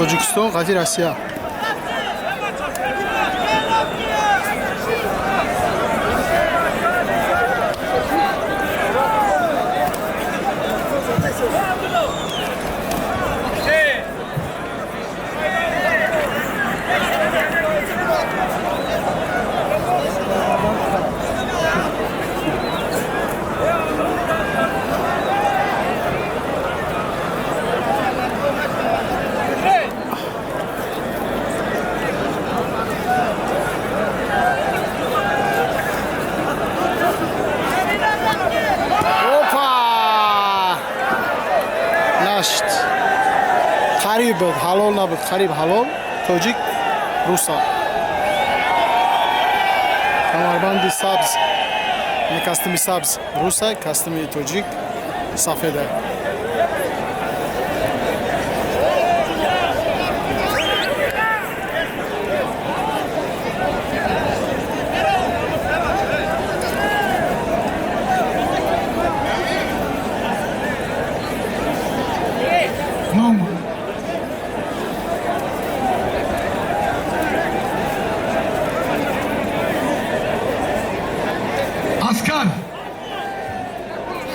Тоҷикистон қати Россия. Опа! Нашт. Қариб буд, ҳалол набуд, қариб ҳалол. Тоҷик руса. Камарбанди сабз, не, костюми сабз руса, костюми тоҷик сафеда. Ном Аскар,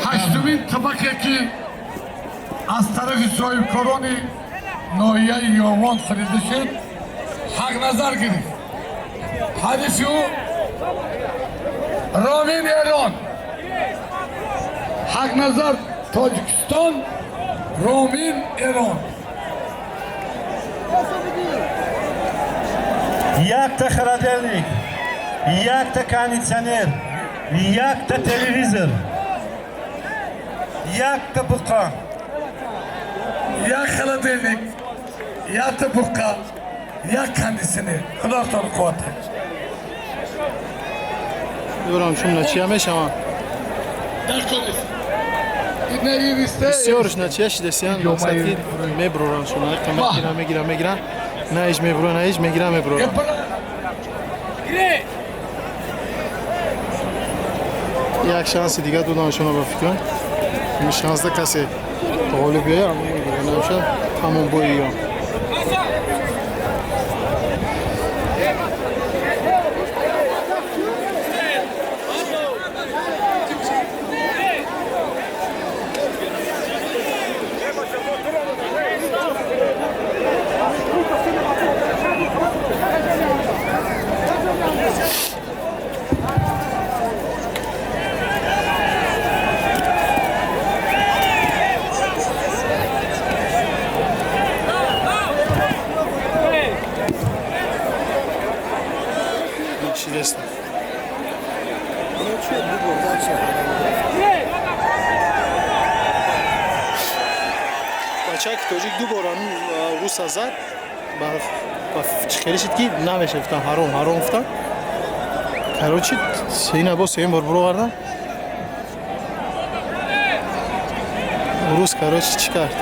ҳаштумин табақе, ки аз тарафи соҳибкорони ноҳияи Ёвон харида шуд, Ҳақназар гирифт. Ҳарифи ӯ Ромин, Эрон. Ҳақназар, Тоҷикистон, Ромин, Эрон. Якта холодильник, якта кондиционер, якта телевизор, якта буқа. Як холодильник, якта буққа, як кондиционер. Худотон қувват. Бибарам, чун начия мешаванд. Бисёрш начия шидасиян, мақсад ки мебуроранд шуна, мегиран, мегиран, мегиран, на ҳеҷ мебуроранд, на ҳеҷ мегиран, мебуроранд. Як шанси дига додам шуна, ба фикрам, ин шансда касе ғолиб биёяд, намешавад, тамом боиён. Чудесно. Бачаки тоҷик ду бор руса зад, чӣ хеле шид, ки намеша, гуфтам ҳаром, ҳаром гуфтам. Короче, ина бо сеюм бор буровардам. Рус, короче, чӣ кард?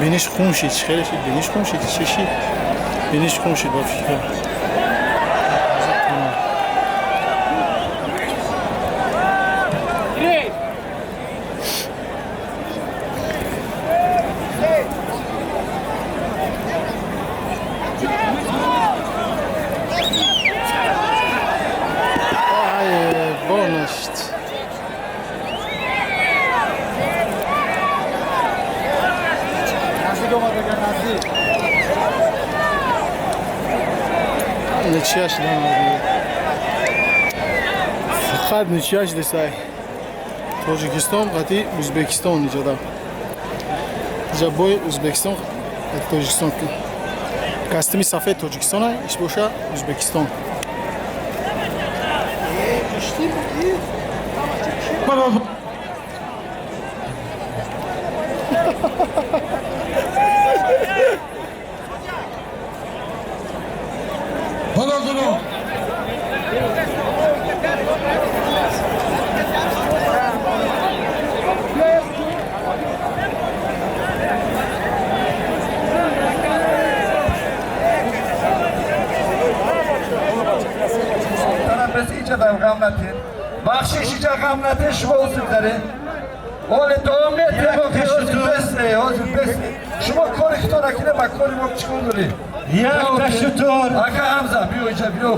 Биниш хун шид, чӣ хеле шид, биниш хун шид, чӣ шид? Биниш хун шид, ба фикрам. Тамом. Ай, бонашт. Наздик омадага, наздик. Ничья шидан, фақат ничья шидасай. Тоҷикистон қати Ӯзбекистон иҷода. Иҷа бой Ӯзбекистон қати Тоҷикистон. Костюми сафед Тоҷикистона, иш боша Ӯзбекистон. Бародар. Бародарон, Ғам натин, бахшиш, иҷа ғам натин, шумо узр даред. Оле давом метем, ҳозир бесе, ҳозир бесе. Шумо накунӣ, ба кори мо чӣ кор дорӣ? Якта шутур. Ака Ҳамза, биё инҷа, биё,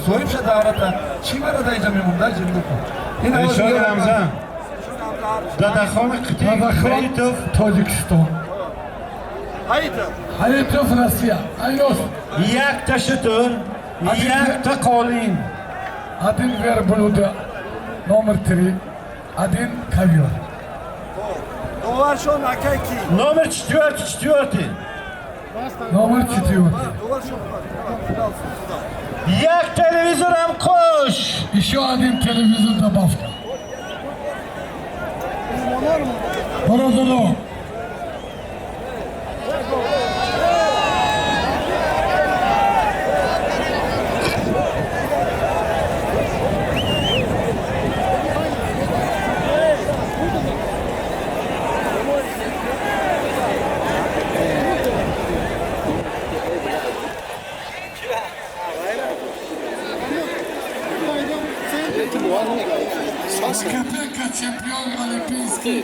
соҳиб ша давлата. Чӣ мара да инҷа мемонда, инҷа нигоҳ кун. Ин Нишони Ҳамза. Дадахон Дадахон Тоҷикистон. Ҳаитов Россия. Айнос. Якта шутур, якта қолин. Один верблюда номер 3, один ковёр. Доваршон акай ки? Номер четвертый, четвертый. Номер четвертый. Як телевизорам қӯш. Еще один телевизор добавка. Бародаро. Капенко чемпион олимпийский.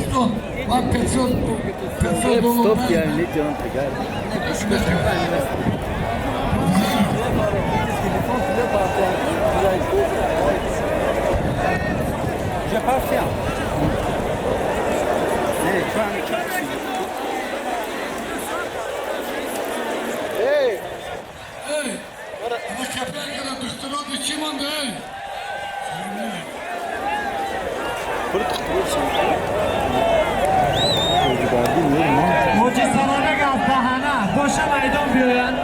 Что? Вам 500, 500 долларов. Стоп, я не pegar. Эй! Ама Капенко да духтароти чӣ монда, эй? Муҷизанона гап даҳана боша майдон биёянд.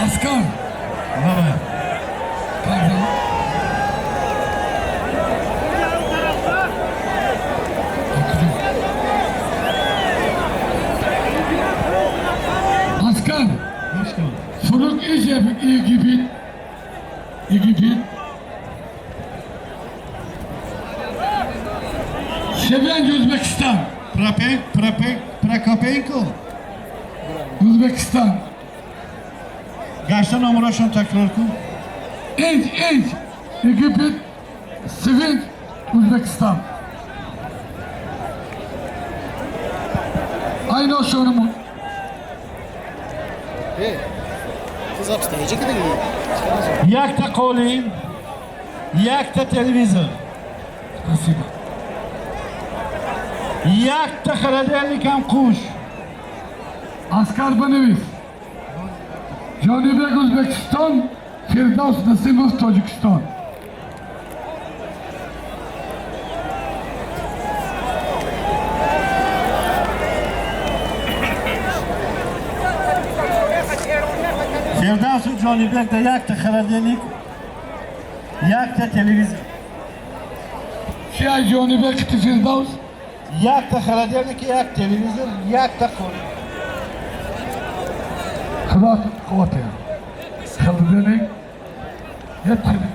Аскар. Как зовут? А кто? Аскар. Фурук Египет. Египет. Seven Özbekistan. Прапен, Прапен, Прокопенко. Özbekistan. Гашта номерошон такрор кун. Эй, эй. Египет. Seven Özbekistan. Aynı sorumu. Запись даҳиҷа кардагӣ? Якта қолин, якта телевизор. Спасибо. Якта холодильникам қӯш. Аскар бинавис. Ҷонибек Ӯзбекистон, Фирдавс Насимов Тоҷикистон. Фирдавсу Ҷонибек да якта холодильник, якта телевизор. Чи аз Ҷонибек ти Фирдавс? Якта холодильник, як телевизор, якта қолин. Худо қувват. Холодильник, як телевизор.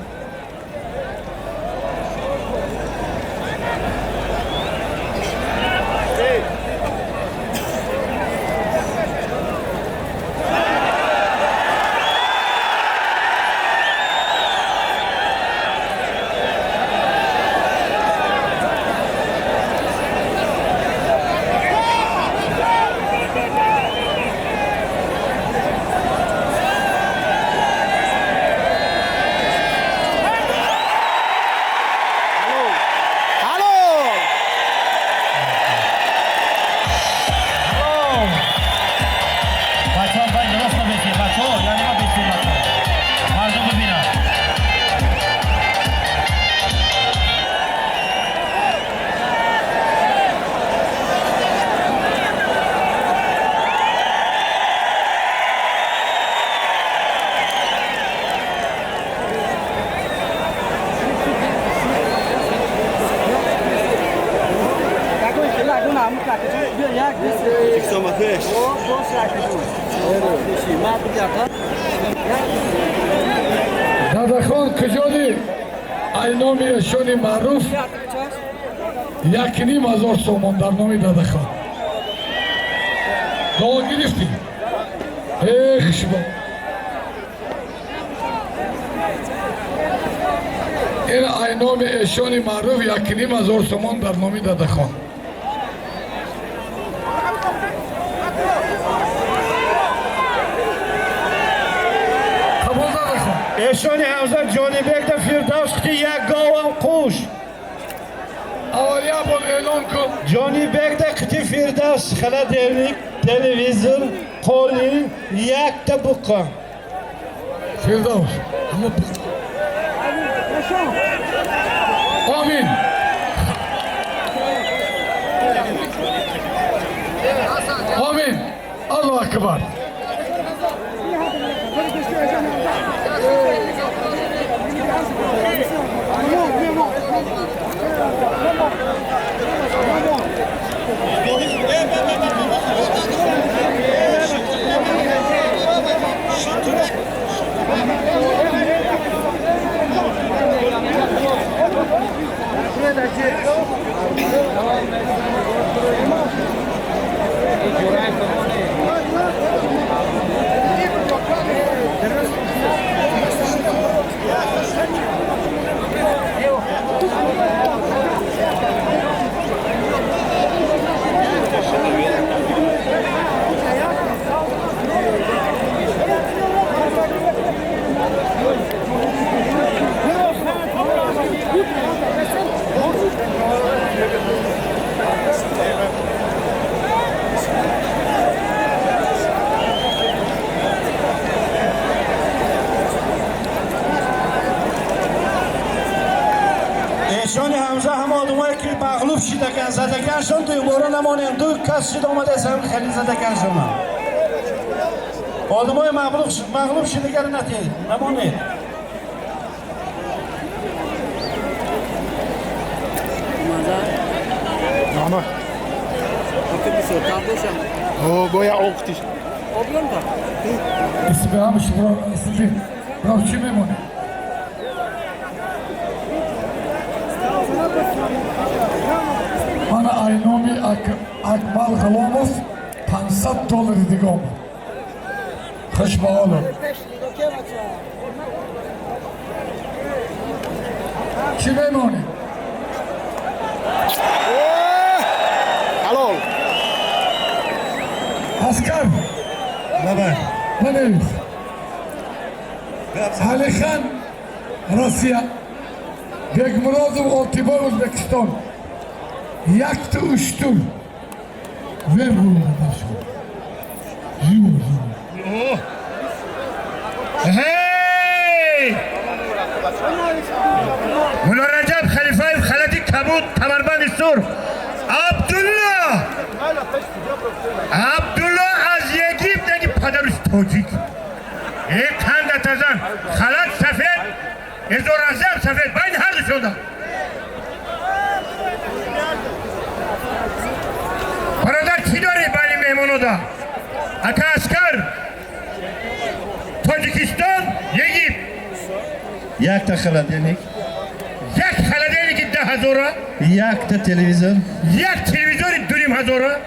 Ҳалол! Бачаҳо, бай рост набесед, бачаҳо, яъне ма бесед, бачаҳо. Мардум бибинанд. Дадахон куҷоди? Айноми эшони маъруф 1500 сомон дар номи Дадахон. Дуо гирифтӣ? Эх, шумо. Ин айноми эшони маъруф 1500 сомон дар номи Дадахон. Қабул, Дадахон. Эшони Ҳамза Ҷонибекда Фирдавс қити як говам қуш. Аввал як бор эълон кун. Ҷонибекда қити Фирдавс холодильник, телевизор, қолин, якта буққа. Фирдавс. Аммо Омин. Омин. Аллоҳу акбар. Эшони Ҳамза ҳама одамое ки мағлуб шидакан, задаканшон дуюмбора намонем. Ду кас шид омадаст, ҳам хеле задаканшона. Одамои мағлуб шидагар натед, намонед. Мама. О, боя оқтиш. Исми ҳам шумо Аслиддин. Рав чӣ мемонӣ? Мана айноми Акмал Ғуломов 500 доллари дига омад. Хуш ба ҳолат. Чӣ мемонӣ? Ҳалол. Аскар. Баба. Бинавис. Алихан Россия. Бекмуродов Олтибой Ӯзбекистон. Якта уштур. Вер бурда шуд. Зю, зю. Эй! Мулло Раҷаб Халифаев халати кабуд, камарбанди сурх. Абдулло! Абдулло аз Египт, яки падарус тоҷик. Э, қанда тазан, халат сафед, эзоразам сафед, байни ҳар душонда. Бародар, чӣ дорӣ байни меҳмонода? Ака Аскар, Тоҷикистон, Египт. Якта холодильник. Як холодильники 10 000-а. Якта телевизор. Як телевизори 2500-а.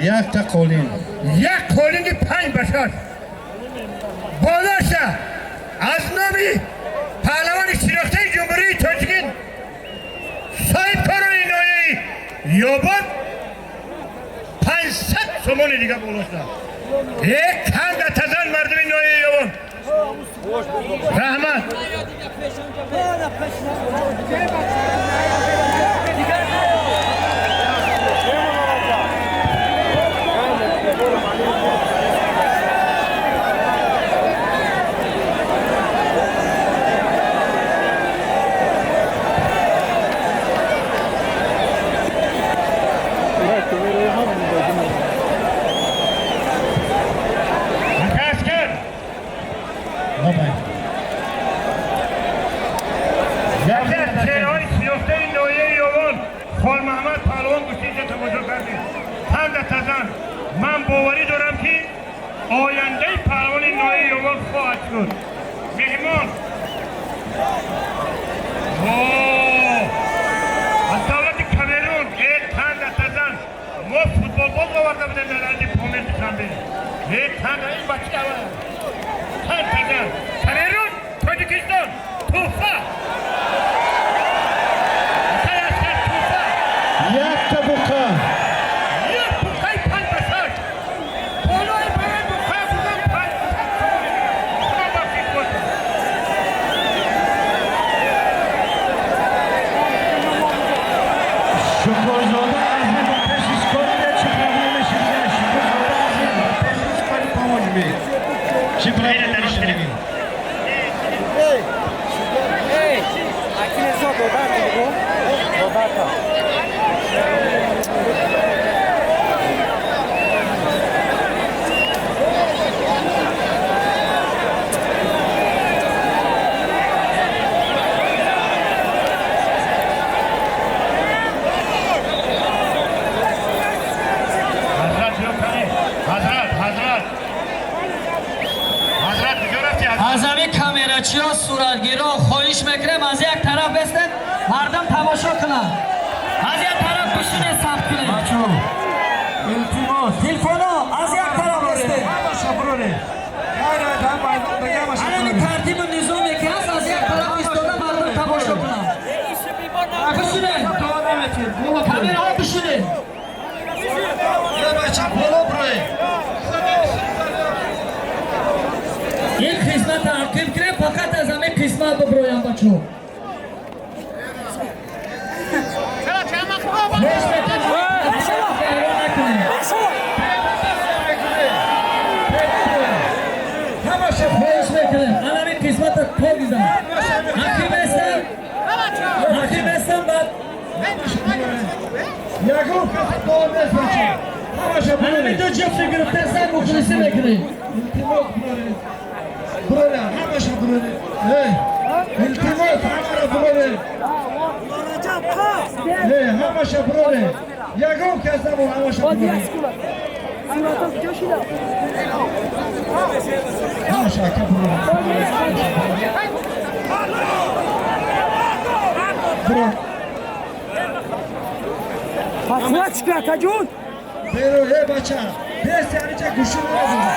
Якта қолин. Як қолини 5 ба 6. Болоша аз номи паҳлавони шинохтаи Ҷумҳурии Тоҷикин, соҳибкорони ноҳияи Ёбон 500 сомони дига болошта. Э, канда тазан, мардуми ноҳияи Ёбон. Раҳмат. Ака Аскар. Баба. Яке аз чеҳраҳои шинохтаи ноҳияи Ёвон Холмаҳмад паҳлавон гӯштинҷа тамошо кардем. Танда тазан, ман боварӣ дорам, ки ояндаи паҳлавони ноҳияи Ёвон хоҳад шуд. Меҳмон О, аз давлати Камерун. Э, танда тазан, мо футболбоз оварда будем дар арзи Помир, Душанбе. Э, танда, ин бача тан тазан, Камерун, Тоҷикистон, туҳфа. Чӣ проблема шудагӣ? Аз ҳамин камерачиҳо, суратгирҳо хоҳиш мекунем, аз як тараф бестед, мардум тамошо кунанд. Аз як тараф бишинед, сабт кунед. Илтимос. Телефонҳо аз як тараф бестед. Ҳамаша бироре. Ҳамин тартибу низоме ки ҳаст, аз як тараф истода мардум тамошо кунанд. Бишинед. Камераҳо бишинед. Боло бироед. Ин қисмат таъқиб кунем, фақат аз ҳамин қисмат биброям, бачо. Хоҳиш мекунем, ан ҳамин қисмата то гизам. Ҳақим ҳестам, ҳақим ҳестам, баъд Ягон кас дор нест, бача. Ҳамаша ан ҳамин ду ҷуфти гирифта ҳестам, мухлисӣ мекунем. Илтимос, бироре. Бироре, ҳамаша бироре. Эй, илтимос, ҳамаро бироре. Эй, ҳамаша бироре. Ягон кас набуд, ҳамаша бироре. Ҳамаша ака бироре. Биро. Пахвачка, акаҷон! Беро, эй бача. Бес янича гӯши надорад.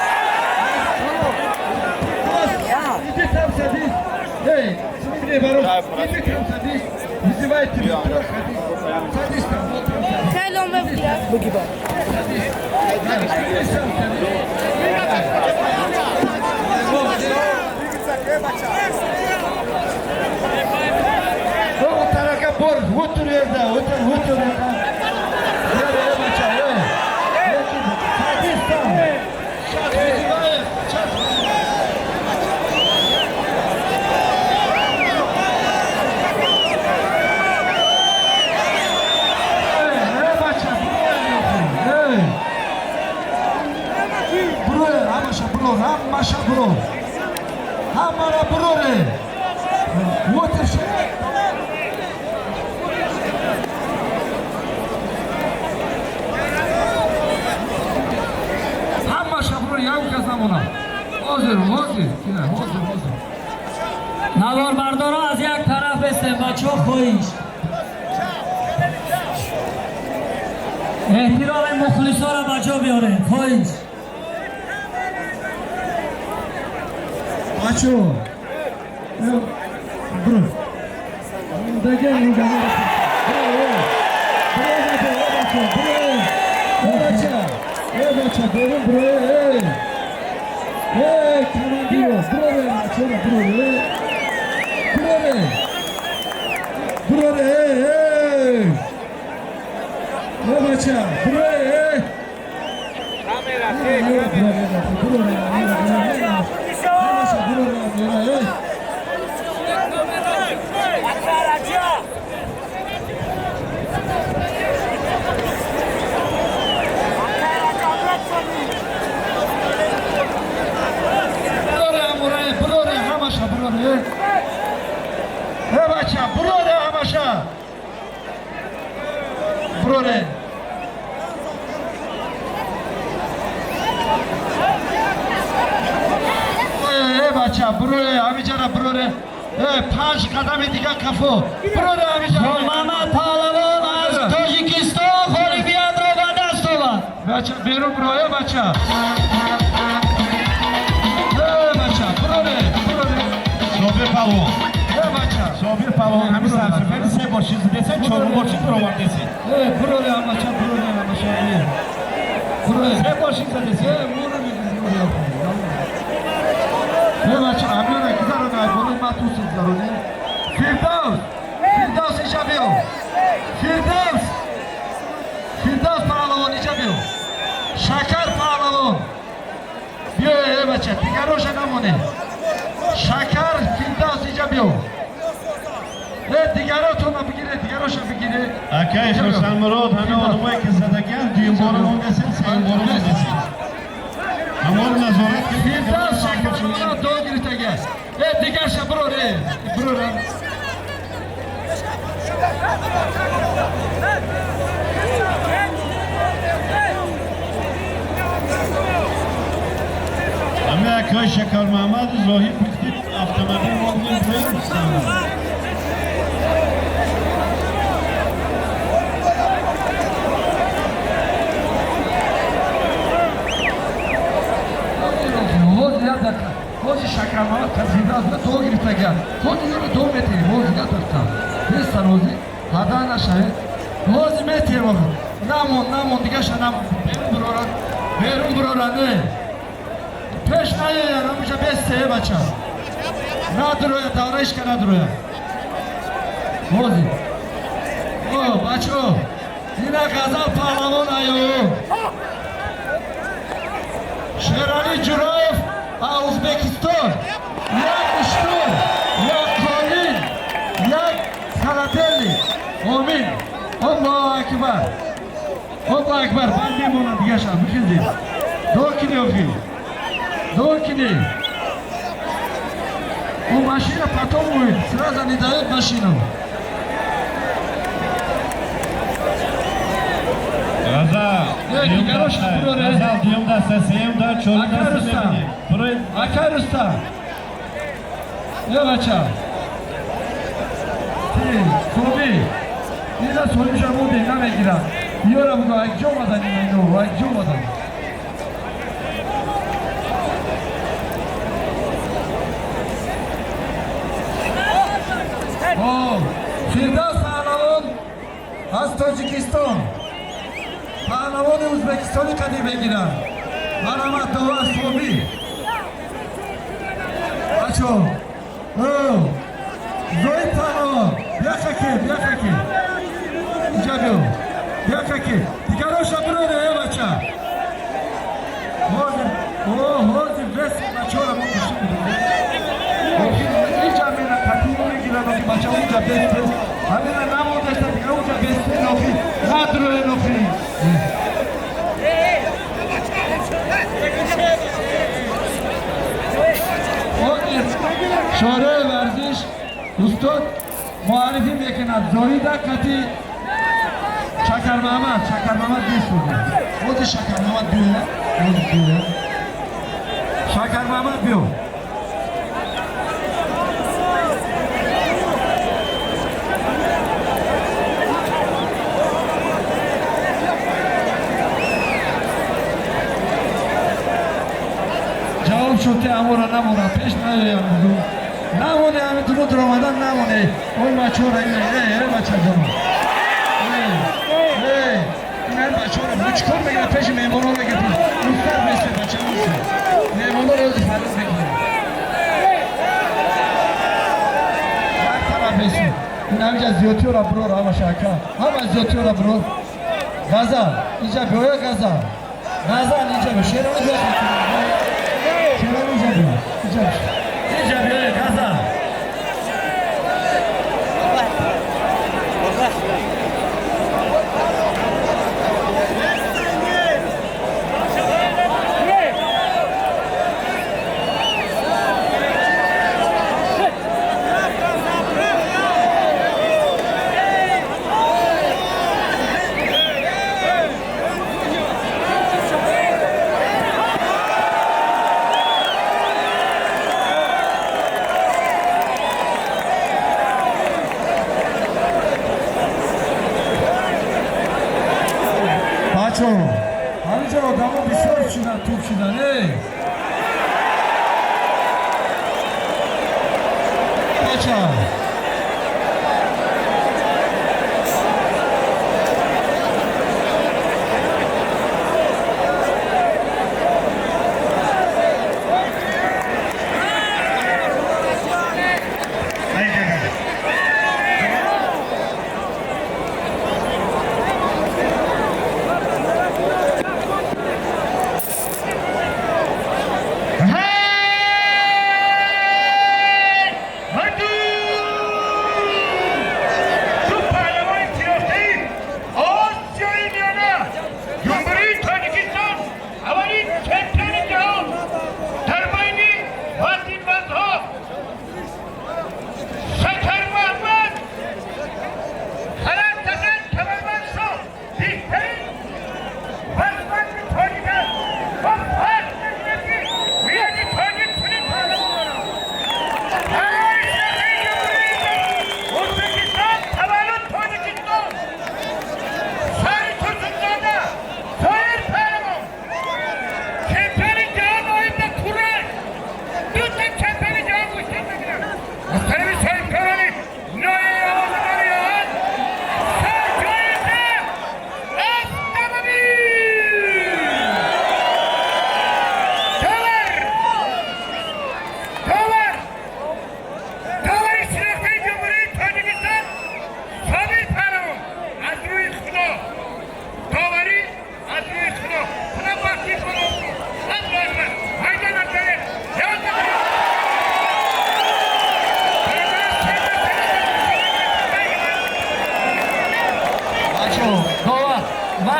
Иди там садись. Эй, смотри, ворот. Иди там садись. Вызывай тебя. Туда ходи. Садись там, вот там садись. Садись. Садись там, садись. Вот тарака бор, вот турерда, вот вот турерда. Бача, эй. Садись там. Сейчас вызываю. Сейчас. Ҳамаша бирор, ҳамара бироре. Ҳамаша бирор, ягон кас намонад. Ҳозир, ҳозир, ҳозир, ҳозир. Наворбардорҳо аз як тараф бестем, бачаҳо, хоҳиш. Эҳтироми мухлисоро ба ҷо биёрем, хоҳиш. Бачо, бро. Дагар бро, бро, бача, э бача, берун бро, эй. Эй, командир, бро, бача, бро, бро, бро, эй, эй. Э бача, бро, эй. Камера, бро, бро, бро. Броре. Э бача, броре, ҳамиҷара броре. Э, панҷ қадами дига кафо. Броре ҳамиҷара. Муҳаммад Паҳлавон аз Тоҷикистон ғолибиятро ба даст овард. Бача, берун бро, э бача. Э бача, броре, броре. Собир палвон. Э бача. Собир палвон, ҳамин сарсафари се бор чиз десен, чорум бор чиз баровардеси. Э, броре, ҳамаша, броре, ҳамаша. Броре. Се бор чиз задеси. Э, моро мегирем, броре. Э бача, амира гузарона, айбони ма тусин гузаронем. Фирдавс! Фирдавс иҷа биё! Фирдавс! Фирдавс паҳлавон иҷа биё! Шакар паҳлавон! Биё, э бача. бача, дигароша намоне. Шакар Фирдавс инҷа биё. Дигаротонро бигире, дигароша бигире. Акай Хурсандмурод, ҳама одамое ки задагианд, дуюмбора мондасен, сеюмбора мондасен. Ҳамон назорат. Фирдавс Шакармамад до гирифтага. Дигарша бирор, бирор. Ҳама акай Шакармамад Зоҳид пухти автомобил мондем поем. Ҳозир Шакармамад Фирдавс до гирифтага. Ҳозир ёро до метиҳем, ҳозир як дақиқа. Бестан ҳозир ҳада нашавед. Ҳозир метиҳем охир. Намон, намон, дигаша намон. Берун бирорад, берун бирорад, не. Пеш наёяд, ҳамуша бесте, бача. Надурояд, давраишка надурояд. Ҳозир. О, бачо, ина Ғазал паҳлавон айо. Шерали Ҷураев аз Узбекистон. Як уштур, як қолин, як холодильник. Омин. Аллоҳу акбар. Аллоҳу акбар. Банд мемонад дигаша, бихезед. До кини охи. До кини. У машина потом будет, сразу не дает машину. Ғазал, Ғазал дуюм даста, сеюм да, чорум даста мебинем. Акай Рустам. Э бача. Соби. Ина солимша муде намегирад. Ёра буго акҷо омадан ино, акҷо омадан. О, Фирдавс паҳлавон аз Тоҷикистон. Паҳлавони Узбекистони қадим мегирад. Марҳамат довар Соби. Бачо, Зоид паҳлавон, бияхаке, бияхаке. Инҷа биё. Бияхаке. Дигароша бироре, э бача. Ҳозир, о, ҳозир бес бачаро мо гӯшти медорем. Инҷа мена қатино мегирад, охи бача унҷа бес бес. Ҳамина намондаша дига унҷа бес бес, охи надроен, охи. Шораи варзиш устод муаррифӣ мекунад Зоҳида кати Шакармамад. Шакармамад нест буд. Ҳозир Шакармамад биёяд, ҳозир биёяд. Шакармамад биё. Ҷавоб шуд ки амора намонад, пеш наёям буду. Намоне, ҳамин дуруд омадан намоне. Ой бачора, э бачаҷон. Э, ин бачора бу чикор мегирад пеши меҳмонон мегирад. Устад бесте бача устад. Меҳмонон рози фарёд мекунад. Як тараф бесте. Ин ҳаминҷа зиёдтиёра бирор ҳамаша ака. Ҳама зиёдтиёра бирор. Ғазал, инҷа биёя Ғазал. Ғазал инҷа биё. Шерони биё. Шерони инҷа биё. Инҷа биё. Инҷа биё Ғазал. Бачо, ҳаминҷо одамо бисёр шудан, туп шудан, э. Бача. Hey!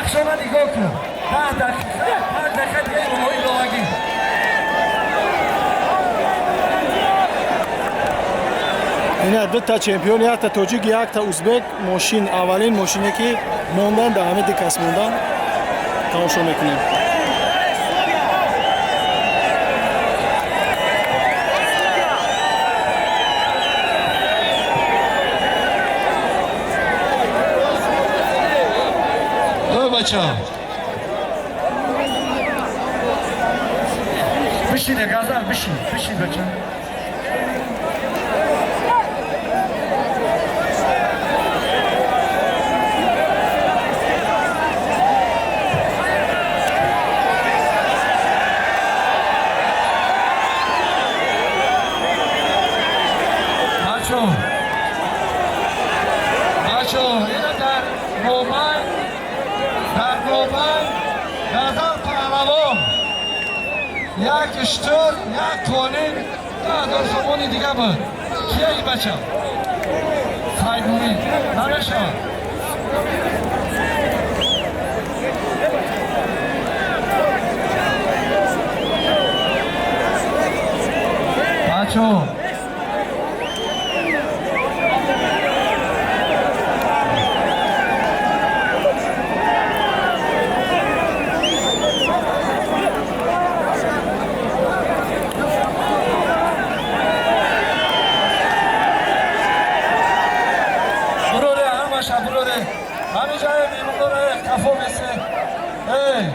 Нақшана нигоҳ кун. 10 дақиқа, 5 дақиқа дига иловагӣ. Ина дута чемпион, якта тоҷик, якта узбек. Мошин, аввалин мошине ки мондан, дар ҳамин ду кас мондан, тамошо мекунем. Бача бишине, Газал, бишин, бишин, бача. Бачо, бачо, ина дар мобайн, дар мобайн Газал паҳлавон як иштур, як қолин, 10,000 сомони дига буд. Кия и бача? Сайдмурид намешавад. Бачо, буроре, ҳамаша буроре, ҳамиҷае мемоноре қафо месе. Эй,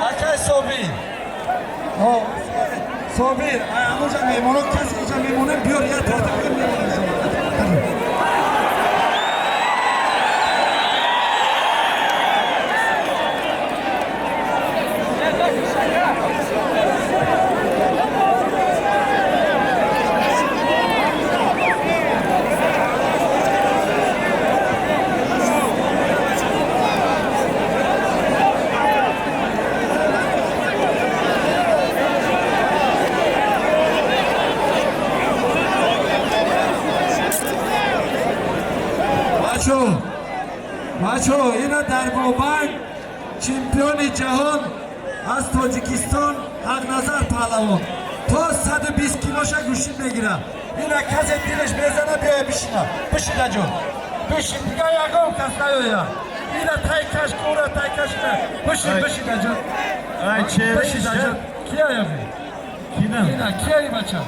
акай Собир, Собир, ҳамуҷа мемоно, касе иҷа мемоне, биёр, як дақиқа мемоне. Бачо, бачо, ина дар мобайн чемпиони ҷаҳон аз Тоҷикистон Ҳақназар паҳлавон то 120 килоша гӯштин мегирад. Ина касе дилаш мезана, биёя бишина. Бишина ҷон, бишин, дига ягон кас наёя. Ина тай каш кура, тай каш кура. Бишин, бишина ҷон, бишина ҷон. Кия ёфи? Ина кия и бача?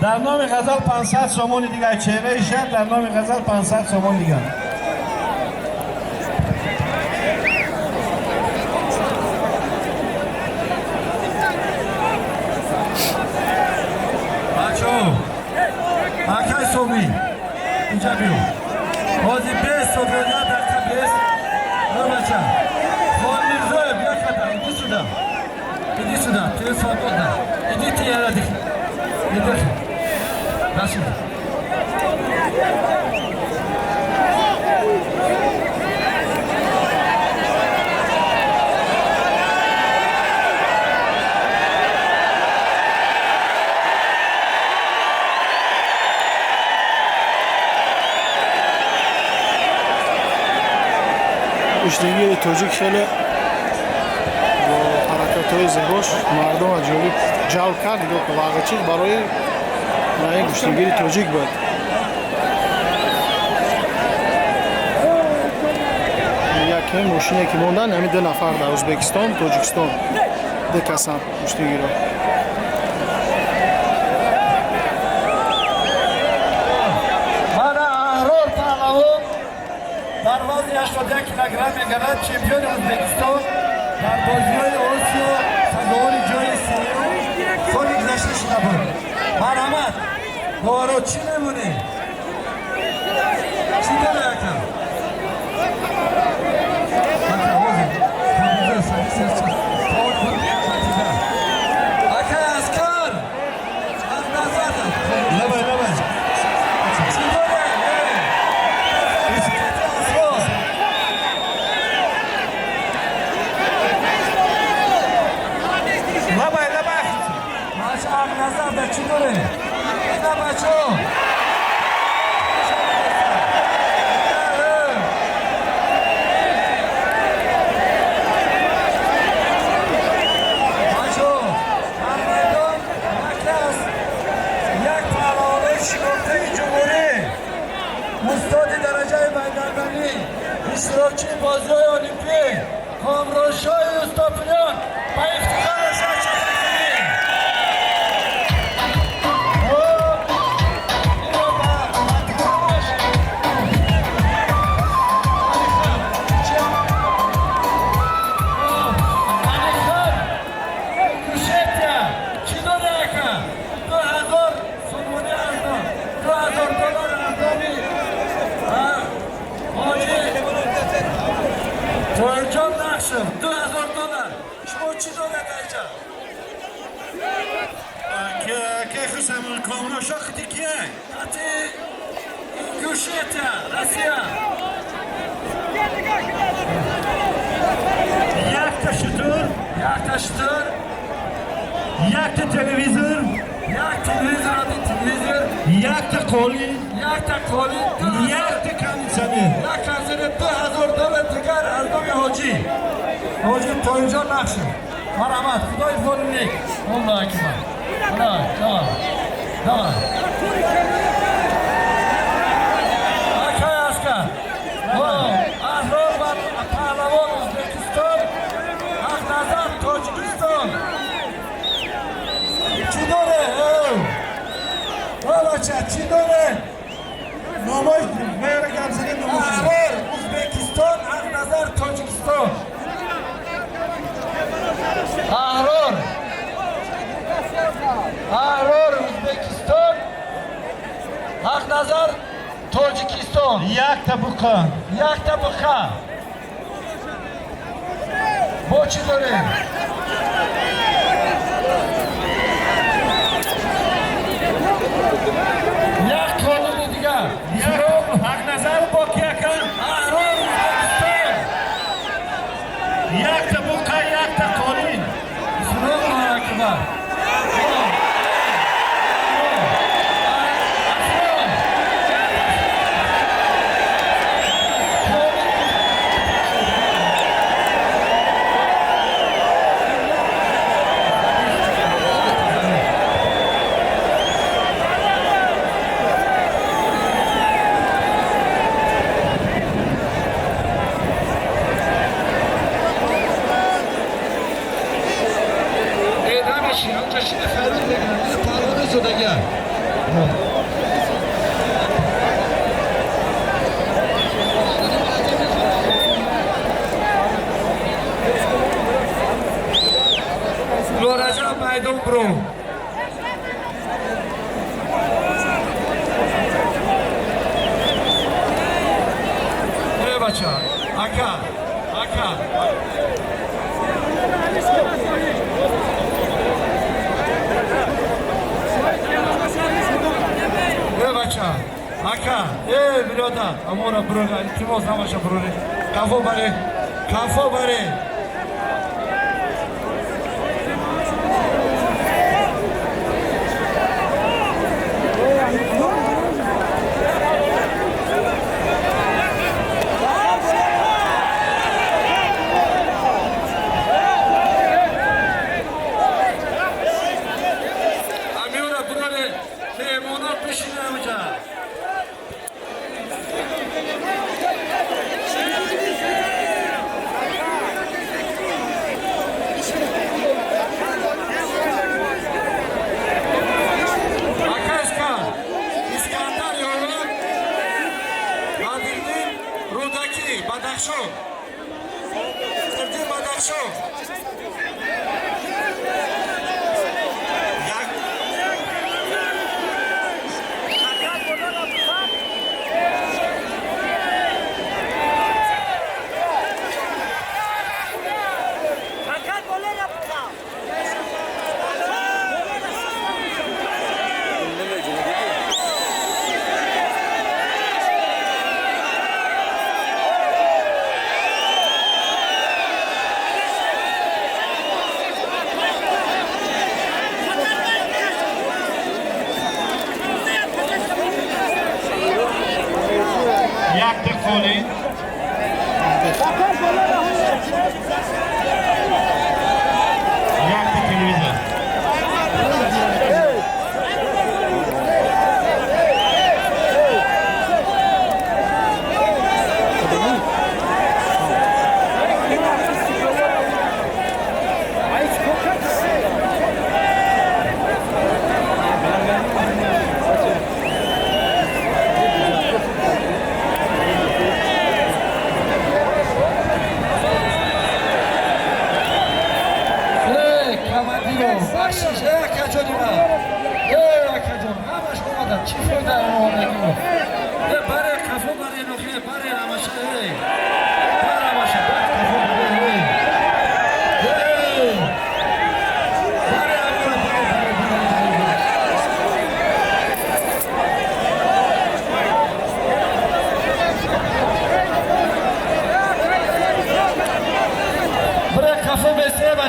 Дар номи Ғазал 500 сомони дигар, чеҳраи шаҳр дар номи Ғазал 500 сомон дигар. Бачо, акай Соми, инҷа биё. Ҳозир бес Собир, як дақиқа бес. Ё бача, Хон Мирзоев, як қадам, иди сюда. Иди сюда, ты свободна. Иди ты, я дихи. Иди. Расул. Гӯштингири тоҷик хеле бо ҳаракатҳои зебош мардумро ҷолиб ҷалб кард. Нигоҳ кун, вағачиқ барои ин гӯштингири тоҷик буд. Яке мошине ки мондан, ҳамин ду нафар дар Ӯзбекистон, Тоҷикистон, ду касан гӯштингиро. Мана Аҳрор паҳлавон дар вазни 81 килограмм мегардад, чемпиони Ӯзбекистон, дар бозиҳои Осиё сазовори ҷои сеюм соли гузашта шуда буд. Марҳамат, доваро, чӣ мемонӣ? Чӣ дора ака? Ака, ҳозир. Ака Аскар! Ҳақназар! Лабай, лабай. Чӣ дора? Асрор! Лабай, лабай. Бача, Ҳақназар да чӣ дорем? Ина бачо! Устоди дараҷаи байналмилалӣ, иштирокчии бозиҳои олимпӣ Комроншоҳи Устопиён ба ифтихораш чапакунӣ. Алихан, Ингушетия, чӣ дода ака? 2000 сомонӣ аз 2000 доллар аз номи ҳоҷи Тоҳирҷон Нақшев, 2000 доллар. Шумо чӣ доред айҷа? Ки хусам Комроншоҳ хити кия? Хати Ингушетия, Россия. Якта шутур, Якта шутур, якта телевизор, як телевизор, один телевизор, Якта қолин, якта қолин, якта кондитсионер. Як кондитсионер, 2000 доллар дигар аз номи ҳоҷи Тоҳирҷон Нақшев. Марҳамат, худои фоли нек. Аллоҳу акбар. Давай, давай, давай. Акай Аскар. Аҳрор ва паҳлавон Ӯзбекистон, Ҳақназар Тоҷикистон. Чӣ доре? О бача, чӣ доре? Номош мера гап задем номош. Аҳрор Ӯзбекистон, Ҳақназар Тоҷикистон. Аҳрор. Аҳрор Ӯзбекистон, Ҳақназар Тоҷикистон. Якта буқа. Якта буқа. Бо чӣ дорем? Як қолини дигар. Ҳақназар бо ки ака? Аҳрор Ӯзбекистон. Якта буқа, якта қолин. Аллоҳу акбар. Намешин, онҷа шида фарёд мекунад. Ин парвона зодагиа. Лораҷаб, майдон бро. Э бача, ака, ака. Э бача, ака, э биродар, амора биродар, илтимос ҳамаша бироре. Кафо баре, кафо баре. Амиора бироре, меҳмоно бишинем онҷа. Ака Искандар Ёрон, Бадирдин Рӯдакӣ, Бадахшон. Бадирдин Бадахшон. Як Якта қолин. Якта телевизор.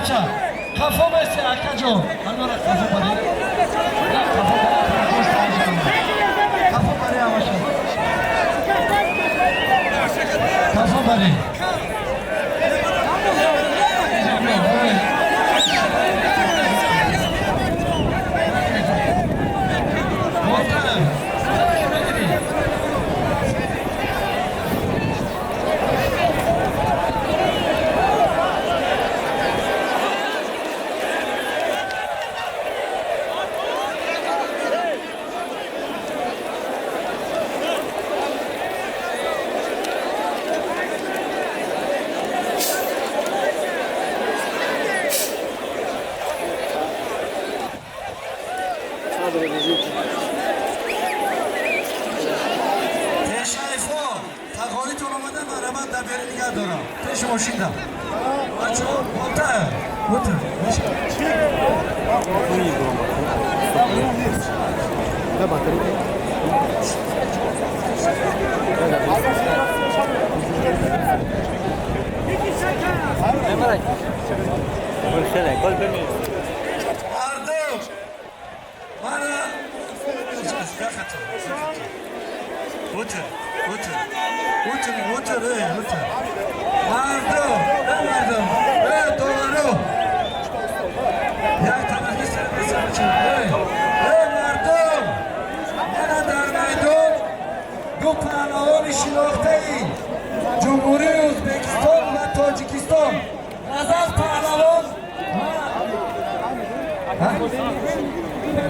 Бача, қафо беси, акаҷон. Ҳамёра қафо бари. Қафо бари. Қафо бари ҳамаша. Қафо бари.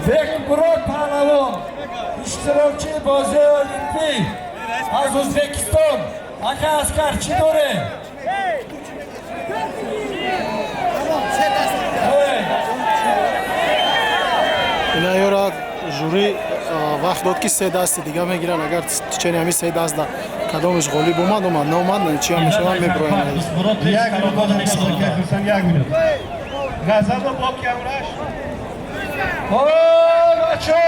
Бекмурод паҳлавон, иштирокчии бозии Олимпӣ аз Ӯзбекистон. Ака Аскар, чӣ дорем? Ина ёра жюри вақт дод, ки се дасти дига мегиранд. Агар течение ҳамин се даст да кадомаш ғолиб омад, омад, наомад, чия мешаванд, мебироянд. Як минут, як минут. Ғазалро бо киамраш. О, бачо,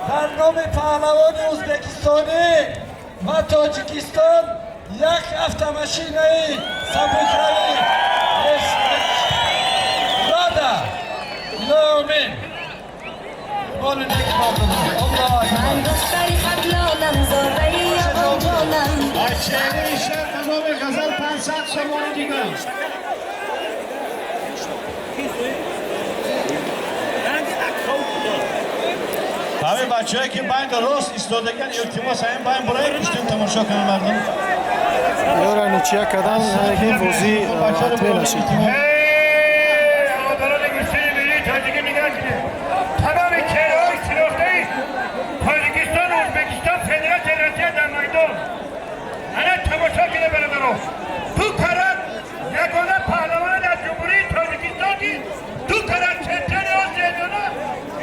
дар номи паҳлавони ӯзбекистонӣ ва Тоҷикистон як автомашинаи сабукравӣ Лада. Илоҳи боли неки. Ман духтари Хатлонам, зораи Ёвонҷонам. Чеҳраи шаҳр тамоми ғазал 500 сомонӣ дигар. Ҳамин бачаҳое ки байни рост истодаган, илтимос, ҳамин байн бураи пуштин тамошо кунанд мардум. Ёра ничья кардан, лекин бозӣ ҳатмӣ нашид. Ҳаводорони гӯштии миллии тоҷикӣ, нигоҳ кунед. Тамоми чеҳраҳои шинохтаи Тоҷикистон, Ӯзбекистон, Федератсияи Россия дар майдон. Ана тамошо кунед, бародаро. Ду карат ягона паҳлавона дар Ҷумҳурии Тоҷикистон, ки ду карат чемпиони Осиёи Миёна,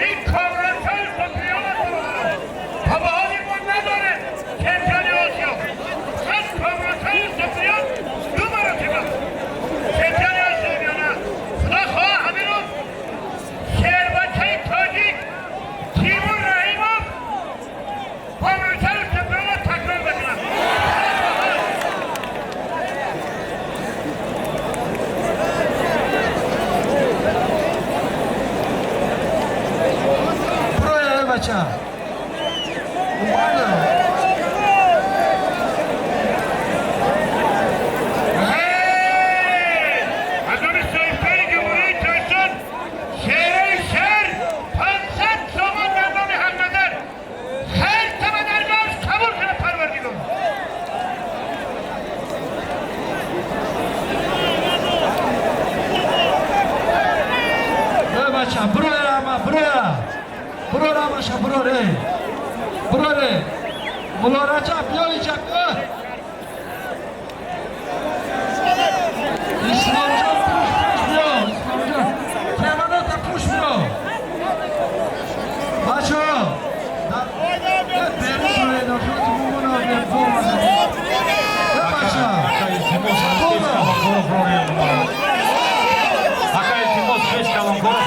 ин Комроншоҳи Суприён аст, бародаро. Та ба ҳоли мо надорем чемпиони Осиё. Аз Комроншоҳи Суприён ду маротиба чемпиони Осиёи Миёна. Худо хоҳа, ҳамин рӯз шербачаи тоҷик Тимур Раҳимов Комроншоҳи Суприёнро такрор мекунад. Буроя, бача. Аз номи соҳибкори Ҷумҳурии Тоҷикистон, шераи шаҳр, 500 сомон дар номи Ҳақназар. Хайр тама даргоҳаш қабул кунад Парвардигор. Э, бача, буроя, ама, буроя. Буроя, ҳамаша, буроре. Буроре. Мулло Раҷаб, биё инҷа, биё. Исломҷон, пуш, пуш биё. Исломҷон. Теманота, пуш биё. Бачо. Э, берун буроед, охирати мумона, бо. Э, бача. Буро. Ака, илтимос, хеш калонкоро.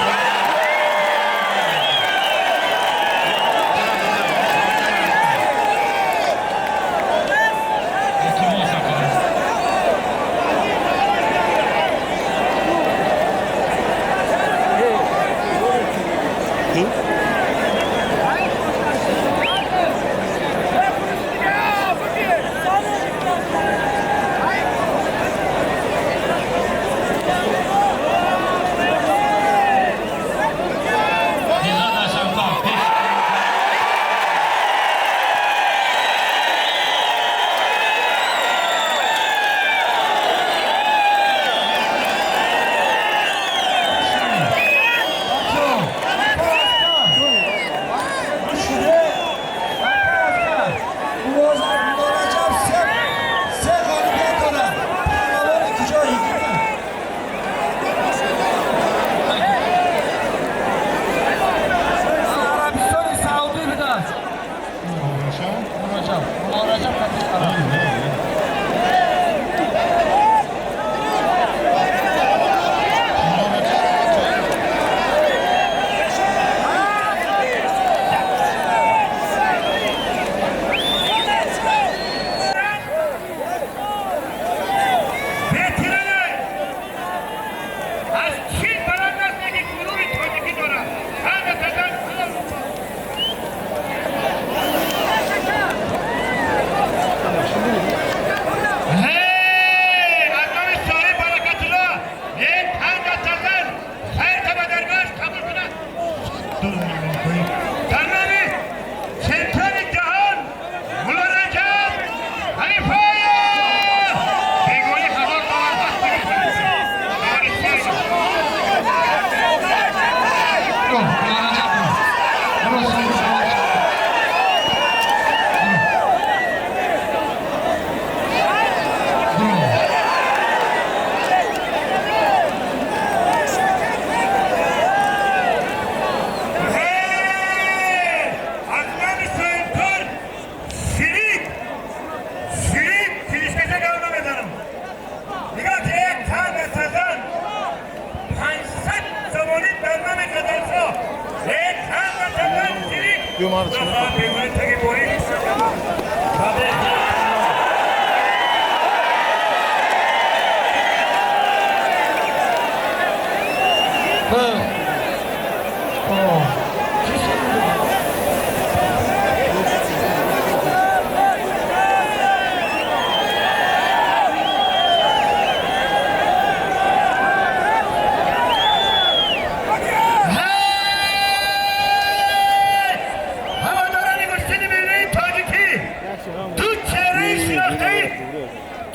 Биё, ман.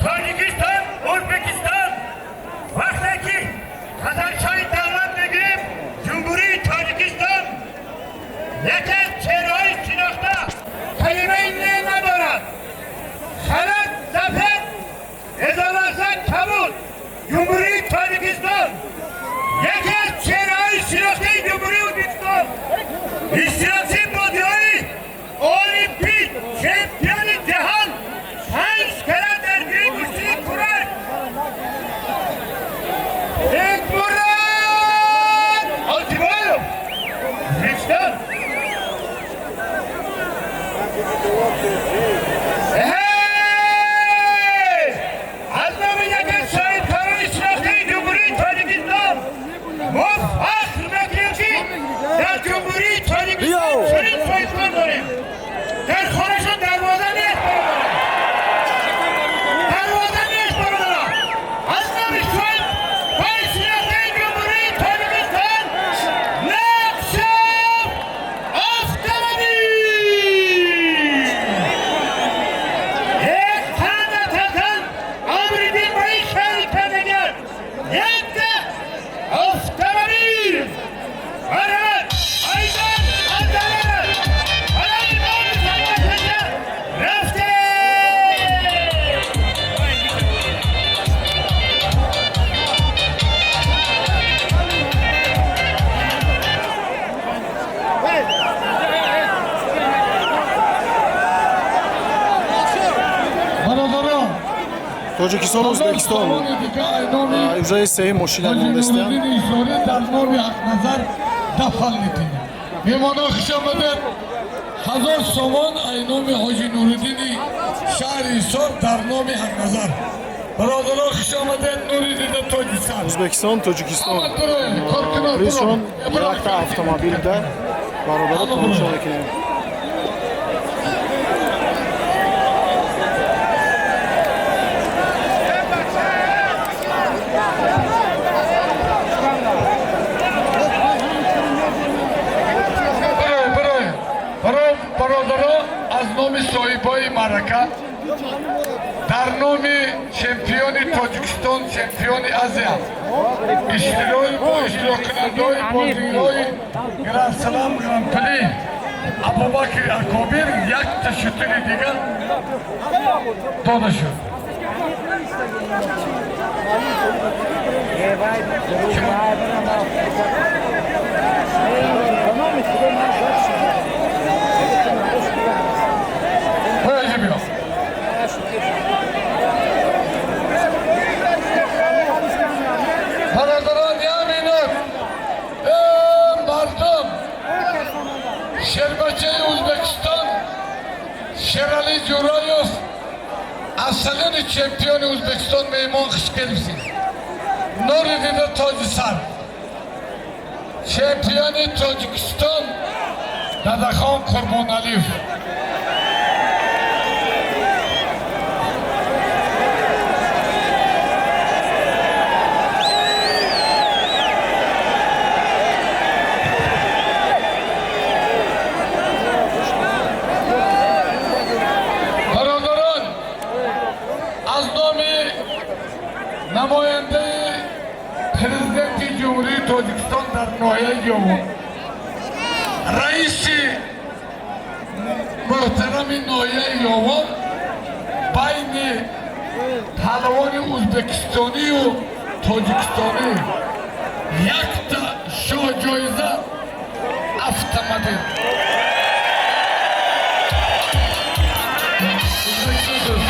Тоҷикистон, Ӯзбекистон, вақте ки Хазаршоҳи давлат мегирем, Ҷумҳурии Тоҷикистон яке аз чеҳраҳои шинохта, калимаи не надорад. Халат сафед, эзоласа кабуд. Ҷумҳурии Тоҷикистон, яке аз чеҳраҳои шинохтаи Ҷумҳурии Ӯзбекистон, иштирокчии бозиҳои Олимпӣ, чемпиони ҷаҳон панҷ карат дар гирди гӯштини кураш, Бекмурод Олтибоев, Ӯзбекистон. Эй! Аз номи яке аз соҳибкорони шинохтаи Ҷумҳурии Тоҷикистон мо фахр мекунем, ки дар Ҷумҳурии Тоҷикистон чунин соҳибкор дорем. Дар хонашон дарвоза нест, бародарам, дарвоза нест, бародарам. Аз номи соҳибкори шинохтаи Ҷумҳурии Тоҷикистон Нақшов автомобил, як тана татан Амридин ба ин шаҳри кардагар якта автомобил. Марҳамат, айдан азалар барои мо мусобиқаша рафтем. Бародарон, Тоҷикистон, Ӯзбекистон. Уже сеюм мошина мондастиям. Нуриддини Исорӣ дар номи Ҳақназар дафал метинем. Меҳмоно, хуш омадед. 1000 сомон ай номи Ҳоҷи Нуриддини шаҳри Исор дар номи Ҳақназар. Бародарон, хуш омадед, нури дида тоҷисар. Ӯзбекистон, Тоҷикистон. Призшон якта автомобил да, бародаро, тамошо мекунем. Бародаро, аз номи соҳибои маърака дар номи чемпиони Тоҷикистон, чемпиони Азия, иштирои бо иштироккунандаҳои бозиҳои Гранд-слам Гран-при Абубакри Акобир якта шутури дигар дода шуд. Пояжи биё. Бародарон, як минут. Э, мардум, шербачаи Ӯзбекистон Шерали Ҷураев, абсолютный чемпиони Ӯзбекистон, меҳмон, хуш келибсиз. Нури дида тоҷи сар. Чемпиони Тоҷикистон Дадахон Қурбоналиев. Бародарон, аз номи намояндаи Президенти Ҷумҳурии Тоҷикистон дар ноҳияи Ёвон, раиси муҳтарами ноҳияи Ёвон, байни паҳлавони ӯзбекистонию тоҷикистонӣ якта шоҳҷоиза автомобил. Ӯзбекистон дӯст.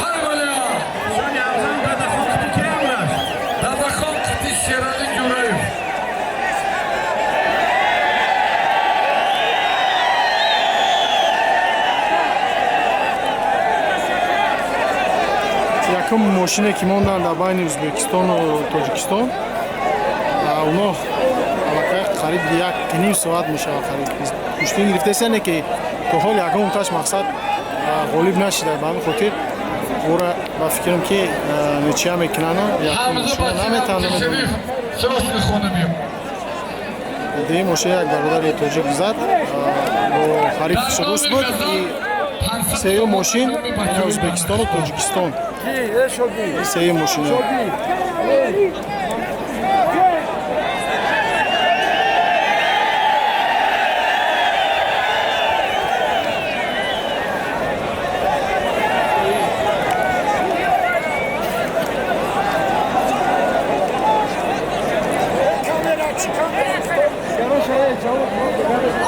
Ҳар валя. Якум мошине ки монданд дар байни Ӯзбекистону Тоҷикистон, оно аллакай қариб 1,5 соат мешавад қариб гӯштин гирифтаистане ки то ҳол ягонташ мақсад ғолиб нашида. Ба ҳамин хотир ӯра ба фикрам ки ничья мекунану наметавонам. Дуюм мошин як бародари тоҷик зад, бо ҳариф рус буд. Сеюм мошин Ӯзбекистону Тоҷикистон, сеюм мошин.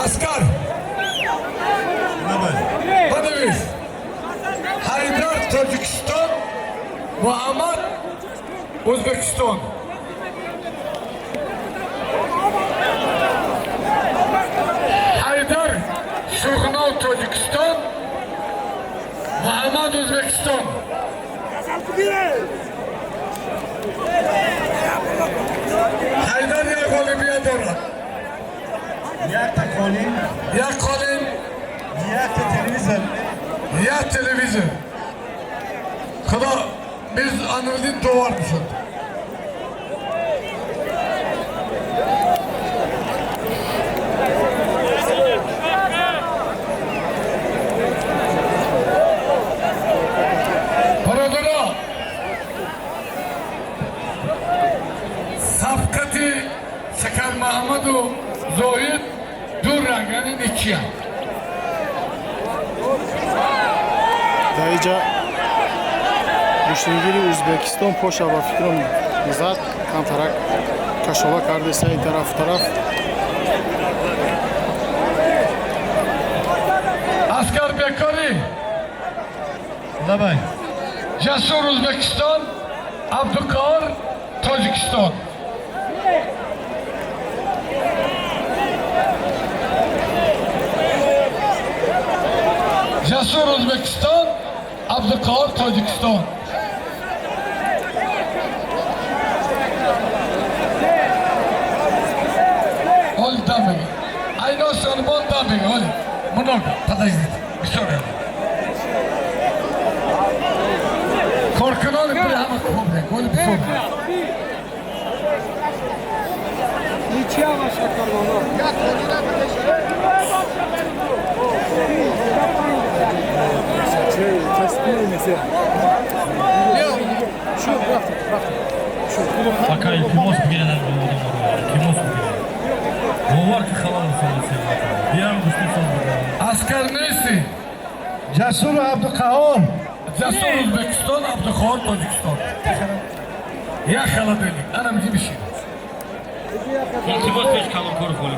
Аскар! Банавис! Ҳайдар Тоҷикистон, Муҳаммад Ӯзбекистон. Ҳайдар Шуғнов Тоҷикистон, Муҳаммад Ӯзбекистон. Ҳайдар як ғолибият дорад. Якта қолин. Як қолин. Якта телевизор. Як телевизор. Худо биз Ануриддин довар мешуд. Бародаро, сабқати Шакармаҳмаду Зоҳид ду рангани ничья. Дар инҷа гӯштингири Ӯзбекистон поша ба фикрам зад, камтарак кашола кардеса ин тараф тараф. Аскар Бекори. Давай. Ҷасур Ӯзбекистон, Абдуқаҳор Тоҷикистон. Ҷасур Ӯзбекистон, Абдуқаҳор Тоҷикистон. Оли дам бигир. Айно Салмон дам бигир. Оли. Много. Подождите. Бисёр яд. Коркунони бури ҳама хуб. Оли бисёр. Ничья ваша корона. Ака, илтимос бигиред, илтимос бигиред. Бовар ки халал расонда. Биям гӯштин соз бигиред. Аскар нести. Ҷасур Абдуқаҳор. Ҷасур Ӯзбекистон, Абдуқаҳор Тоҷикистон. Як холодильник. Ана мизи бишин. Илтимос пеш калонкор холӣ.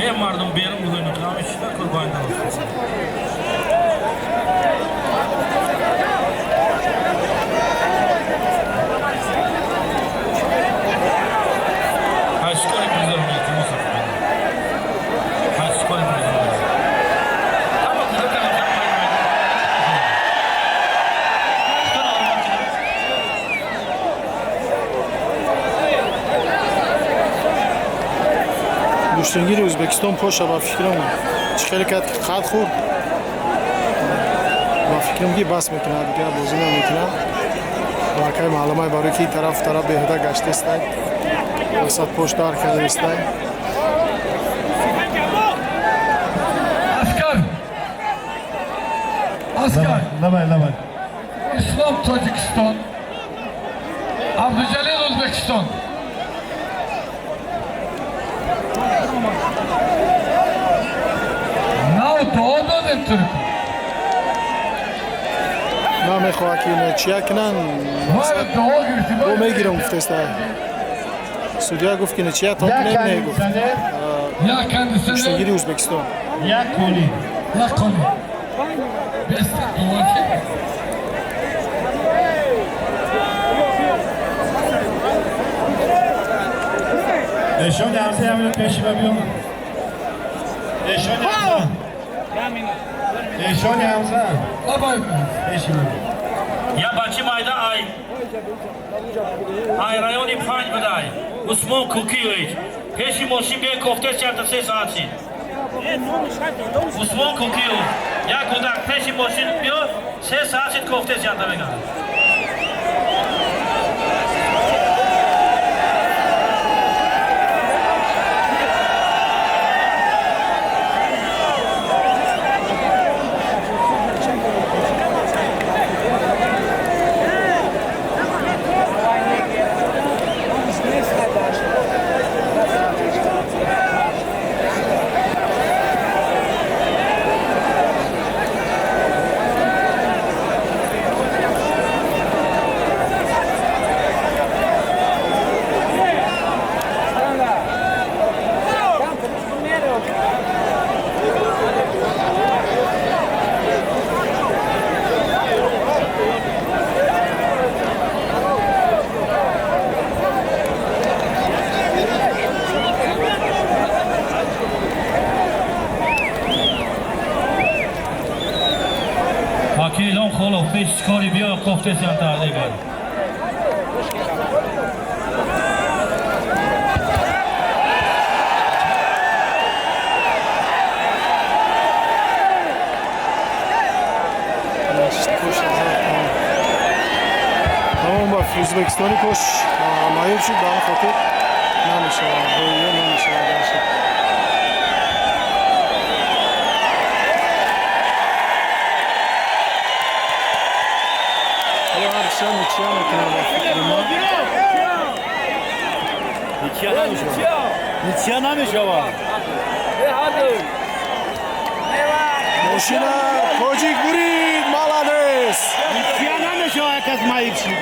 Е мардум берун гузоред, ҳамин чита кор бояд намояд. Ҳашкори бизорем, илтимос. Ҳашкори бизорем. Ҳама кӯдакам гӯштингири Ӯзбекистон поша ба фикрам чӣ хеле кард ки қад хӯрд. Ба фикрам ки бас мекунад, дигар бозӣ намекунад. Аллакай маълумай барои ки тараф тараф беҳуда гаштаистай. Васат пош дар кардаистай. Аскар! Аскар! Давай, давай. Ислом Тоҷикистон, Абдуҷалил Ӯзбекистон. Нав дуо додем турку. Намехоҳад ки ничья кунанд. Дуо гирифтем. Бо мегирам гуфтаиста. Судья гуфт ки ничья то Як не гуфт. кондитсионер, Як кондитсионер, Гӯштингири Ӯзбекистон. як қолин. Як қолин. Бес дуо ки. Эшони Ҳамза ҳамин пеши ба биём. Эшони Ҳамза. Эшони Ҳамза. Лабай. Пеши ба биём. Я бачи майда ай ай райони 5 будай. Усмон Кукиевич. Пеши мошин бе кофте чарта 3 соат шид. Усмон Кукиев. Я кудак пеши мошин биё 3 соат шид кофте чарта меган. Акилон холов пеш кори биё кофтесиан тардегар. Тамом ба Ӯзбекистони кош маъюб шуд, ба он хотир намешавад, боё намешавад дальше. Ничья мекунад ба фикри ман. Ничья намешавад. Ничья намешавад. Мошина тоҷик бурид, молодец. Ничья намешавад, кас маиб шид.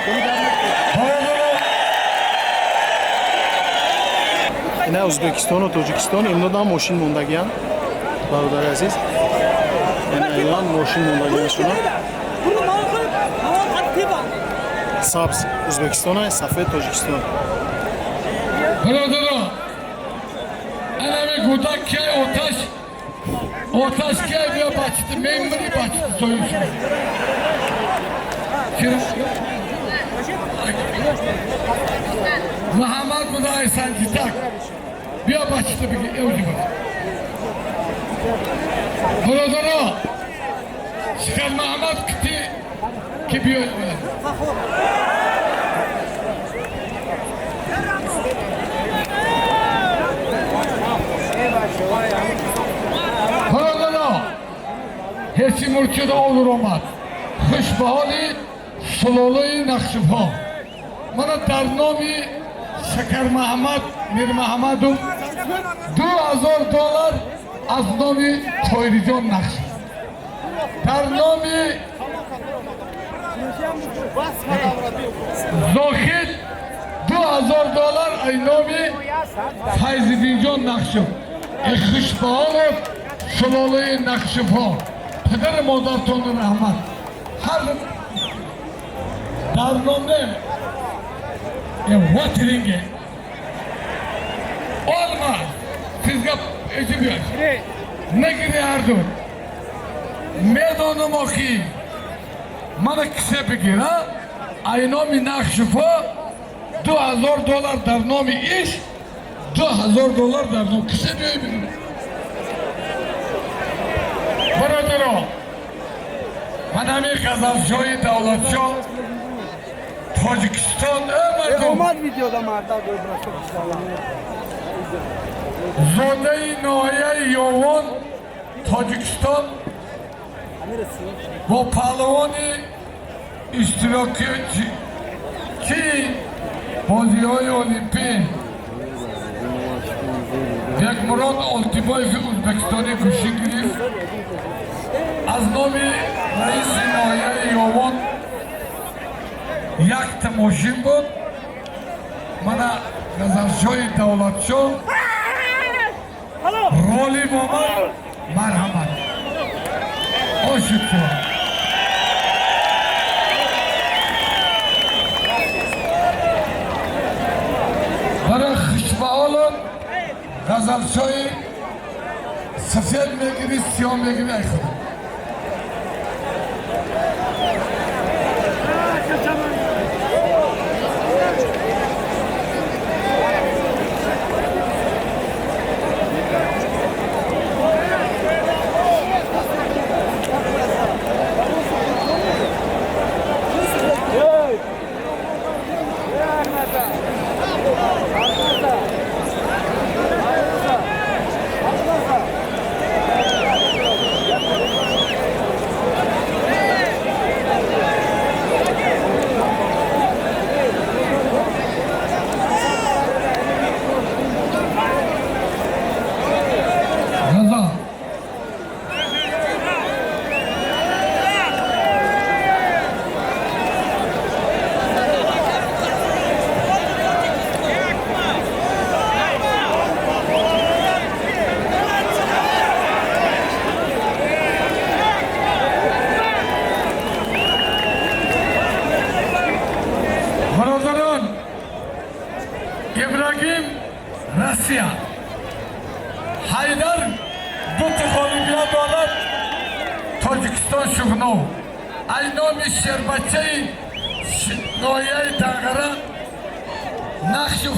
Ина Ӯзбекистону Тоҷикистон имдодам мошин мондагиян, бародари азиз. Ина мошин мондагиян шуна. Сабз Ӯзбекистон, сафед Тоҷикистон. Бародарон, анами гудак ки оташ оташ ки биё бачити мембри бачити союз. Муҳаммад Будай Санҷитак биё бачити биги эвҷи бач. Бародарон, Шикар Муҳаммад кити ки биё. Бародарон, ҳеҷи мурчида овур омад. Хушбаҳоли сулолаи Нақшибҳо. Мана дар номи Шакармаҳаммад Мирмаҳаммадов $2000 аз номи Тоириҷон Нақшиб. Дар номи Зохид $2000 аз номи Файзиддинҷон Нақшиб. Хушбаҳолов сулолаи Нақшибҳо. Падару модаратонро раҳмат. Ҳар дар номе ватринге olmaz. Sizga ejib negiri ҳарду медонам охи мана кисе бигира ай номи Нақшифо $2000 дар номи иш $2000 дар ном кисе биёй бигир. Бародарон, ман ҳамин Ғазалшоҳи Давлатшоҳ Тоҷикистон зодаи ноҳияи Ёвон Тоҷикистон бо паҳлавони иштирокчии бозиҳои Олимпӣ Бекмурод Олтибоеви Ӯзбекистонӣ гӯшӣ гирифт. Аз номи раиси ноҳияи Ёвон якта мошин буд. Мана Ғазалшоҳи Давлатшоҳ ролиб омад. Марҳамат, ошуд шуд. Барои хушбаҳолон Ғазалшоҳи сафед мегирӣ, сиёҳ мегирӣ, ай худо. Ибрагим, Россия. Ҳайдар дута ғолибият дорад, Тоҷикистон. Шуғнов ай номи шербачаи ноҳияи Данғара Нақшов,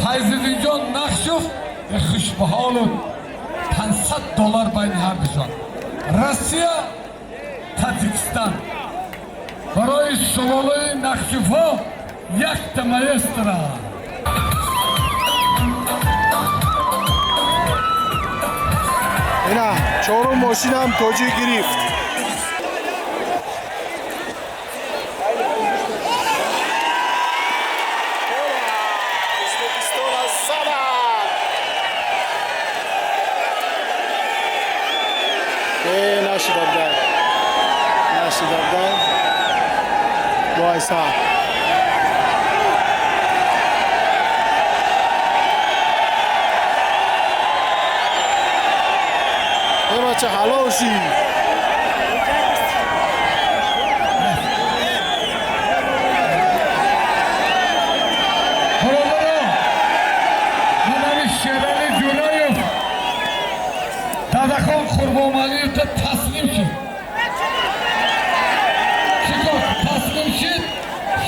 Файзиддинҷон Нақшов, хушбаҳолу 500 доллар байни ҳардушон. Россия, Таҷикистон. Барои сулолаи Нақшовҳо якта маэстро. Ина чорум мошинам тоҷик гирифт. Ӯзбекистона задад. Нашида будай, нашида будай. Дуайса. Бача, ҳалол шид. Бародаро, манами Шерали Ҷураев Дадахон Қурбомалиевда таслим шуд. Чӣ гуфт? Таслим шид,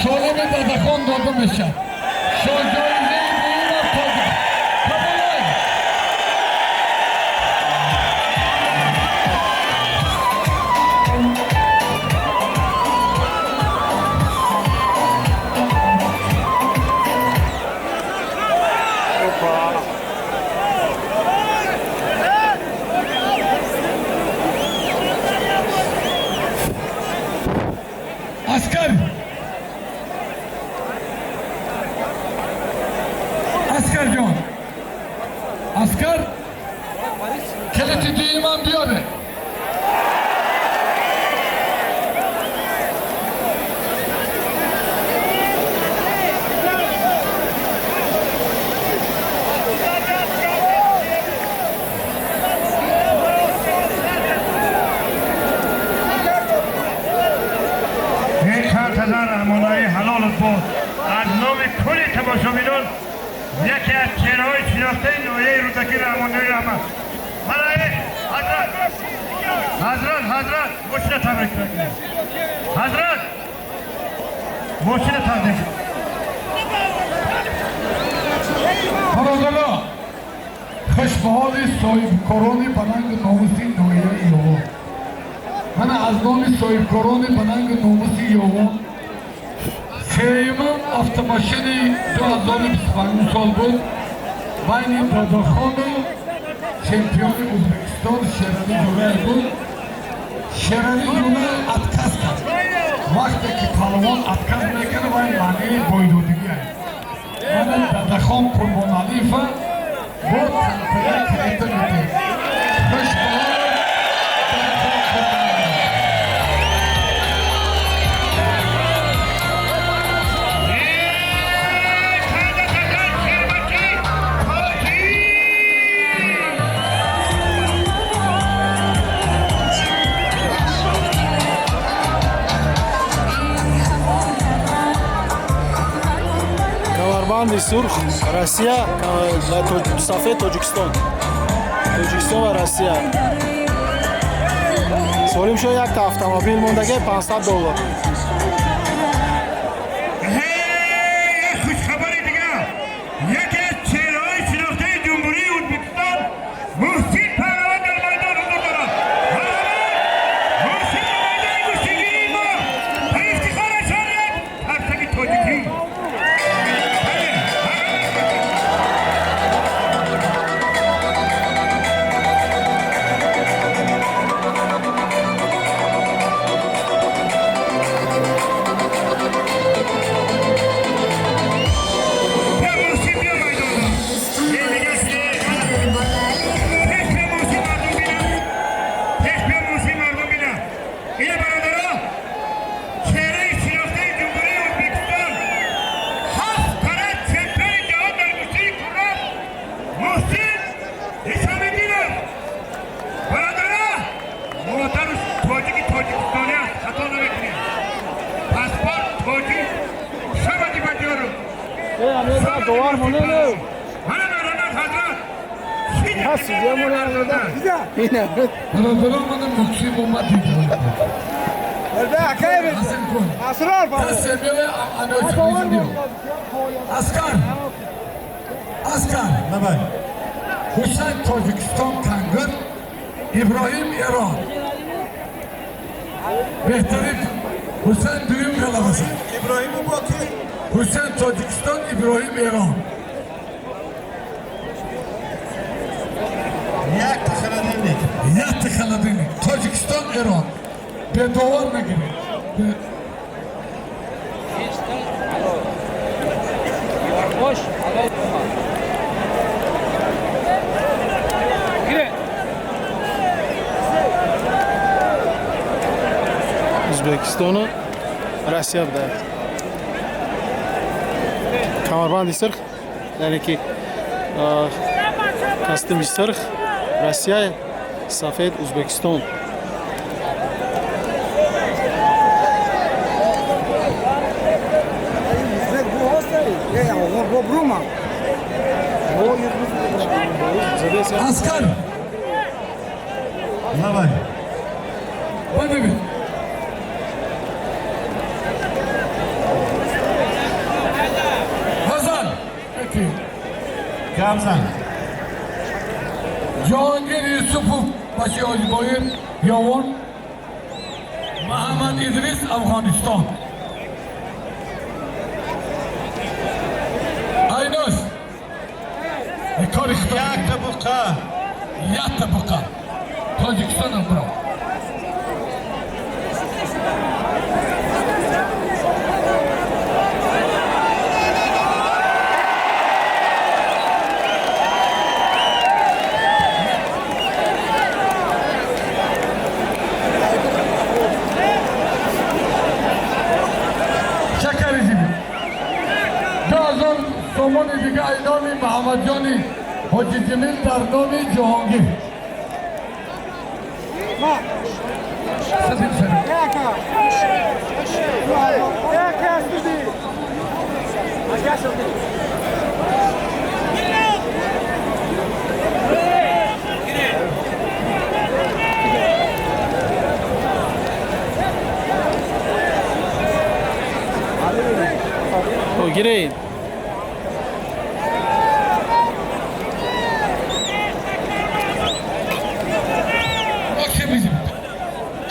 солими Дадахон дода мешавад. Шоҳҷоизаи дуюмам тоҷик. Қабулай. Опа. Аскар, Аскарҷон, Аскар, калити дуюмам биёре. Эй, чанд раҳмонаи ҳалолат бод. Аз номи кулли тамошобинон яке аз чеҳраҳои шинохтаи ноҳияи Рӯдакӣ, Раҳмонаи раҳмат. Мана, э ҳазрат, ҳазрат, ҳазрат, мошина табрик мекунем. Ҳазрат, мошина табрик. Бародаро, хушбаҳоли соҳибкорони бананги номуси ноҳияи Ёвон. Мана аз номи соҳибкорони бананги номуси Ёвон сеюмин автомошини 2025 сол буд байни Додохону чемпиони Ӯзбекистон Шерали Ҷураев буд. Шерали Ҷураев отказ кард. Вақте ки палвон отказ мекунад, вай маънии бойдодигӣ аст. Мана Дадахон Қурбоналиева бо тантана калита метиҳад. Хушбаҳол Дадахон Қурбоналиев. Чанда тазан шербачи тоҷик. Камарбанди сурх Россия ва сафед Тоҷикистон. Тоҷикистон ва Россия. Солим шуд, якта автомобил мондаги, 500 доллар. Ҳей, хушхабари дигар: яке аз чеҳраҳои шинохтаи Ҷумҳурии Ӯзбекистон Муҳсин паҳлавон дар майдон ҳузур дорад. Марҳамат, Муҳсин ба майдони гӯштингирии мо ба ифтихорашон як қарсаки тоҷикӣ. Бале, марҳамат. Мана марҳамат, ҳазрат. Бародарон, мана муксим омад. Аскар, Аскар, Давай. Ҳусайн Тоҷикистон Кангир, Иброҳим Эрон. Беҳтарин Ҳусайн дуюм ғалабаса. Иброҳиму бо ки? Ҳусайн Тоҷикистон, Иброҳим Эрон. Якта холодильник. Якта холодильник. Тоҷикистон Эрон. Бедовар нагиред. Ӯзбекистону Россия буда. Камарбанди сирх, яъне ки костюми сирх Россия, сафед Ӯзбекистон. Аскар. Давай. Бибин. Ҳасан. Гап зан. Ҷаҳонгир Юсупов бачаи Ҳоҷибоир Ёвон, Муҳаммад Идрис Афғонистон. Айнос. Кори хито. Якта буқа. Якта буқа. Тоҷикистонам бро. Шакари 2000 сомони дига ай номи Муҳаммадҷони Ҳоҷи Ҷамил дар номи Ҷаҳонгир. Садим садим. Гиред.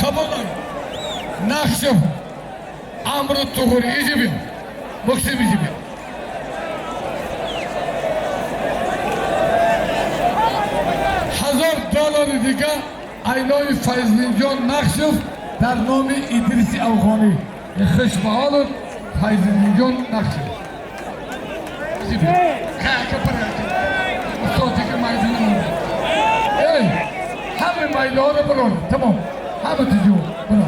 Каболан Нақшев Амру Туғури иҷи биё. Муксим, иҷи биё. 1000 доллари дига айнои Файзлинҷон Нақшев дар номи Идриси Афғонӣ. Хушбаҳолов Файзлинҷон Нақшев. Иҷи биё. Устод, дига майдона. Эй, ҳама майдаҳоро бирон. Тамом. Ҳама тиҷу. Бирон.